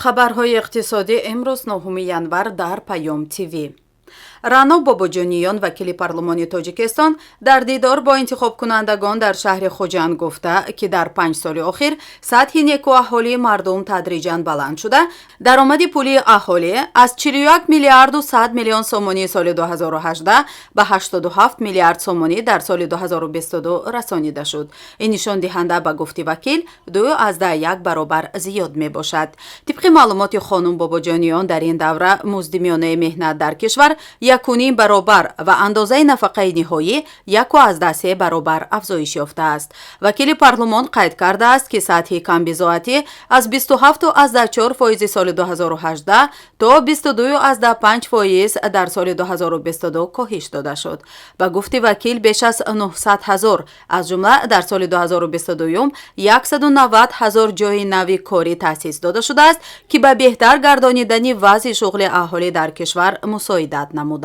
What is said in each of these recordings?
Хабарҳои иқтисодӣ имрӯз, 9 январ, дар Паём ТВ. Рано Бобоҷониён, вакили парлумони Тоҷикистон, дар дидор бо интихобкунандагон дар шаҳри Хуҷанд гуфта, ки дар 5 соли охир сатҳи некуаҳолии мардум тадриҷан баланд шуда, даромади пулии аҳолӣ аз 41 миллиарду 100 миллион сомонии соли 2018 ба 87 миллиард сомонӣ дар соли 2022 расонида шуд. Ин нишондиҳанда, ба гуфти вакил, 2,1 баробар зиёд мебошад. Тибқи маълумоти хонум Бобоҷониён, дар ин давра музди миёнаи меҳнат дар кишвар 1,5 баробар ва андозаи нафақаи ниҳоӣ 1,3 баробар афзоиш ёфтааст. Вакили парлумон қайд кардааст, ки сатҳи камбизоатӣ аз 27,4 фоизи соли 2018 то 22,5 фоиз дар соли 2022 коҳиш дода шуд. Ба гуфти вакил, беш аз 900 ҳазор, аз ҷумла дар соли 2022 190 ҳазор ҷойи нави корӣ таъсис дода шудааст, ки ба беҳтар гардонидани вазъи шуғли аҳолӣ дар кишвар мусоидат намудааст.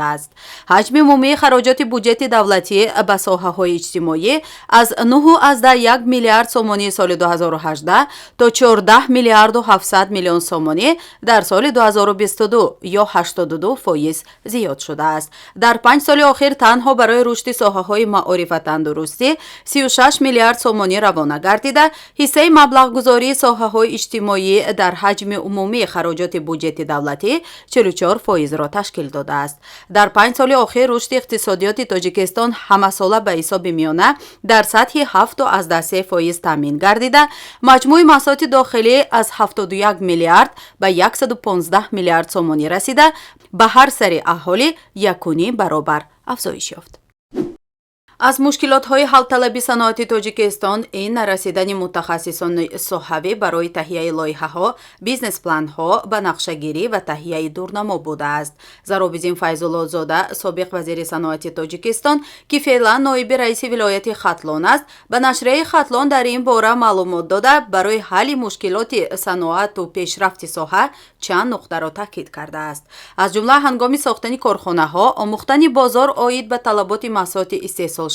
Ҳаҷми умумии хароҷоти буҷети давлатӣ ба соҳаҳои иҷтимоӣ аз 9,1 миллиард сомонии соли 2018 то 14 миллиарду 700 миллион сомонӣ дар соли 2022 ё 82% зиёд шудааст. Дар 5 соли охир танҳо барои рушди соҳаҳои маориф ва тандурустӣ 36 миллиард сомонӣ равона гардида, ҳиссаи маблағгузории соҳаҳои иҷтимоӣ дар ҳаҷми умумии хароҷоти буҷети давлатӣ 44 фоизро ташкил додааст. Дар 5 соли охир рушди иқтисодиёти Тоҷикистон ҳамасола ба ҳисоби миёна дар сатҳи 7,3 фоиз таъмин гардида, маҷмӯи маҳсулоти дохилӣ аз 71 миллиард ба 115 миллиард сомонӣ расида, ба ҳар сари аҳолӣ 1,5 баробар афзоиш ёфт. Аз мушкилотҳои ҳалталаби саноати Тоҷикистон ин нарасидани мутахассисони соҳавӣ барои таҳияи лоиҳаҳо, бизнес-планҳо, ба нақшагирӣ ва таҳияи дурнамо будааст. Заробиддин Файзуллозода, собиқ вазири саноати Тоҷикистон, ки феълан ноиби раиси вилояти Хатлон аст, ба нашрияи Хатлон дар ин бора маълумот дода, барои ҳалли мушкилоти саноату пешрафти соҳа чанд нуқтаро таъкид кардааст. Аз ҷумла, ҳангоми сохтани корхонаҳо омӯхтани бозор оид ба талаботи маҳсулоти истеҳсолшаванда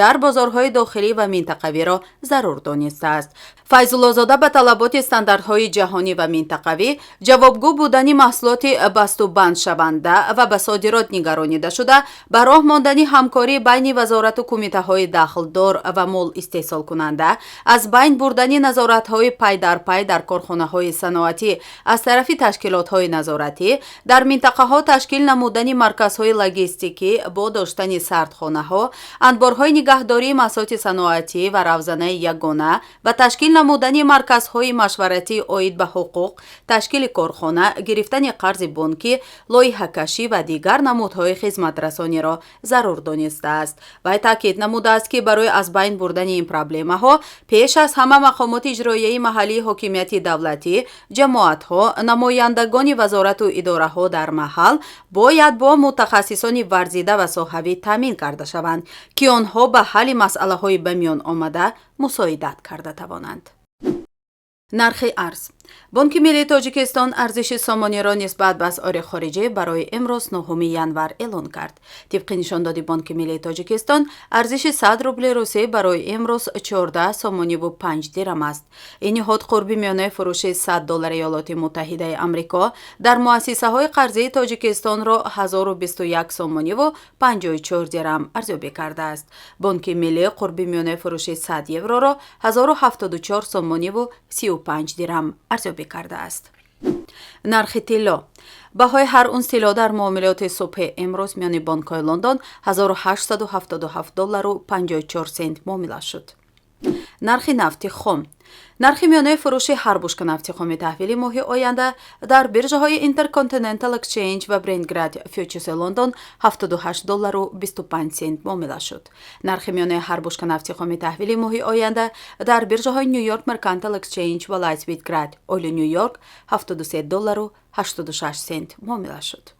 дар бозорҳои дохилӣ ва минтақавиро зарур донистааст. Файзуллозода ба талаботи стандартҳои ҷаҳонӣ ва минтақавӣ ҷавобгӯ будани маҳсулоти бастубандшаванда ва ба содирот нигаронида шуда, ба роҳ мондани ҳамкорӣ байни вазорату кумитаҳои дахлдор ва мол истеҳсолкунанда, аз байн бурдани назоратҳои пай дар пай дар корхонаҳои саноатӣ аз тарафи ташкилотҳои назоратӣ, дар минтақаҳо ташкил намудани марказҳои логистикӣ бо доштани сардхонаҳо, анборҳои нигаҳдории маҳсулоти саноатӣ ва равзанаи ягона ва ташкил намудани марказҳои машваратӣ оид ба ҳуқуқ, ташкили корхона, гирифтани қарзи бонкӣ, лоиҳакашӣ ва дигар намудҳои хизматрасониро зарур донистааст. Вай таъкид намудааст, ки барои аз байн бурдани ин проблемаҳо пеш аз ҳама мақомоти иҷроияи маҳаллии ҳокимияти давлатӣ, ҷамоатҳо, намояндагони вазорату идораҳо дар маҳал бояд бо мутахассисони варзида ва соҳавӣ таъмин карда шаванд, ки онҳо ба ҳалли масъалаҳои ба миён омада мусоидат карда тавонанд. Нархи арз. Бонки миллии Тоҷикистон арзиши сомониро нисбат ба асъори хориҷӣ барои имрӯз, 9 январ, эълон кард. Тибқи нишондоди Бонки миллии Тоҷикистон, арзиши 100 рубли русӣ барои имрӯз 14 сомониву 5 дирам аст. Ин ниҳод қурби миёнаи фурӯши 100 доллари Иёлоти Муттаҳидаи Амрико дар муассисаҳои қарзии Тоҷикистонро 1021 сомониву 54 дирам арзёбӣ кардааст. Бонки миллӣ қурби миёнаи фурӯши 100 евроро 1074 сомониву 35 дирам арзёбӣ кардааст. Нархи тилло. Баҳои ҳар унс тилло дар муомилоти субҳи имрӯз миёни бонкҳои Лондон 1877 доллару 54 сент муомила шуд. Нархи нафти хом. Нархи миёнаи фурӯши ҳар бушка нафти хоми таҳвили моҳи оянда дар биржаҳои Intercontinental Exchange ва Brent Grade Futures Лондон 78 доллару 25 сент муомила шуд. Нархи миёнаи ҳар бушка нафти хоми таҳвили моҳи оянда дар биржаҳои New York Mercantile Exchange ва Light Sweet Crude Oil Нью Йорк 73 доллару 86 сент муомила шуд.